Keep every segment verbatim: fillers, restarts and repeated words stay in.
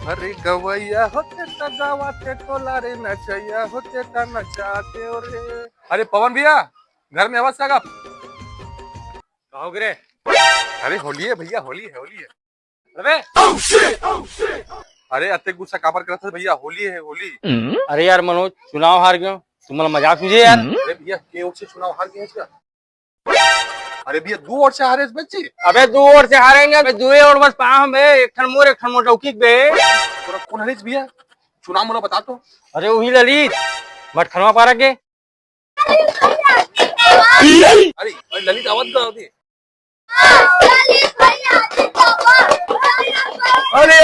अरे गवैया होते त गावाते टोला रे, नचैया होते त नचाते रे। अरे पवन भैया, घर में आवाज साहब। का हो गे रे? अरे होली है भैया, होली है, होली है। अरे अरे अतेक गुस्सा काबर करत है भैया, होली है, होली। अरे यार मनोज, चुनाव हार गयो, तुमला मजाक समझे यार। अरे भैया, के ओर से चुनाव हार गया इसका? अरे भैया, दो ओर से हारे इस बच्चे। अबे दो ओर से हारेंगे, अबे दो ओर बस पाँव में, एक ठन मोर, एक ठन मोर डौकी बे। तोरा कौन हरीस भैया? चुनाव मोला बता तो। अरे वही ललित, मटखनवा पारा के। अरे, अरे ललित, आवाज का होती? अरे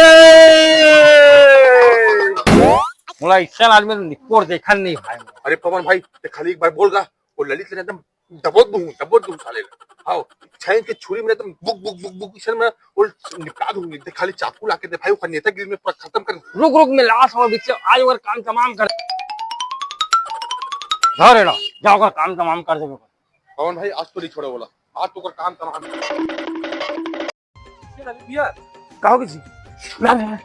मोला ऐसा आदमी तो निकोर देखन नहीं भाई। अरे पवन भाई, ते खाली एक बार बोल गा, वो ललित ले एकदम दबोच दूं, दबोच दूं साले ला। हाँ, छेन के छुरी में एकदम बुक बुक बुक बुक इसन में वो निपटा दूंगी। ते खाली चाकू लाके दे भाई, ओकर नेतागिरी में पूरा खत्म कर। रुक रुक, मैं लाश हूँ बीच से, आज ओकर काम तमाम कर। धर एला, जा ओकर काम तमाम कर देबे। पवन भाई, आज तो नहीं छोड़े बोला, आज तो ओकर काम तमाम। भैया, का हो गई जी? ना, ना, ना।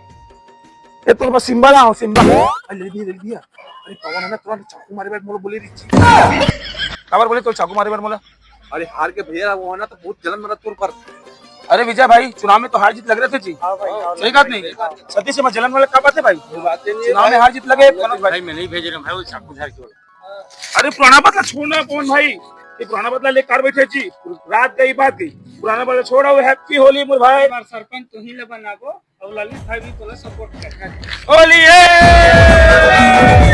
ए, तोर बस सिम्बा ना हो, सिम्बा। अरे, ले भैया, ले भैया। अरे, पवन है ना, तुरंत चाकू मारे बर मोला बोले रही जी। काबर बोले तो चाकू मारे बर मोला? अरे, हार के भैया, वो है ना, तो बहुत जलन मरा तोर पर। अरे विजय भाई, चुनाव में तो हार जीत लग रहे थे जी। हाँ भाई, हाँ, सही बात नहीं? सतीश, मैं जलन वाला का बात है भाई? कोई बात नहीं है चुनाव में भाई। हार जीत लगे, मनोज भाई। भाई, मैं नहीं भेज रहा हूँ भाई, वो चाकू झाड़ के। अरे पुराना बदला छोड़ना पवन भाई, ये पुराना बदला ले कार बैठे जी। रात गई बात गई, पुराना बदला छोड़ा हुआ। हैप्पी होली मोर भाई। हमार सरपंच तो ही ले बनाबो और ललित भाई भी तोला सपोर्ट कर। होली है।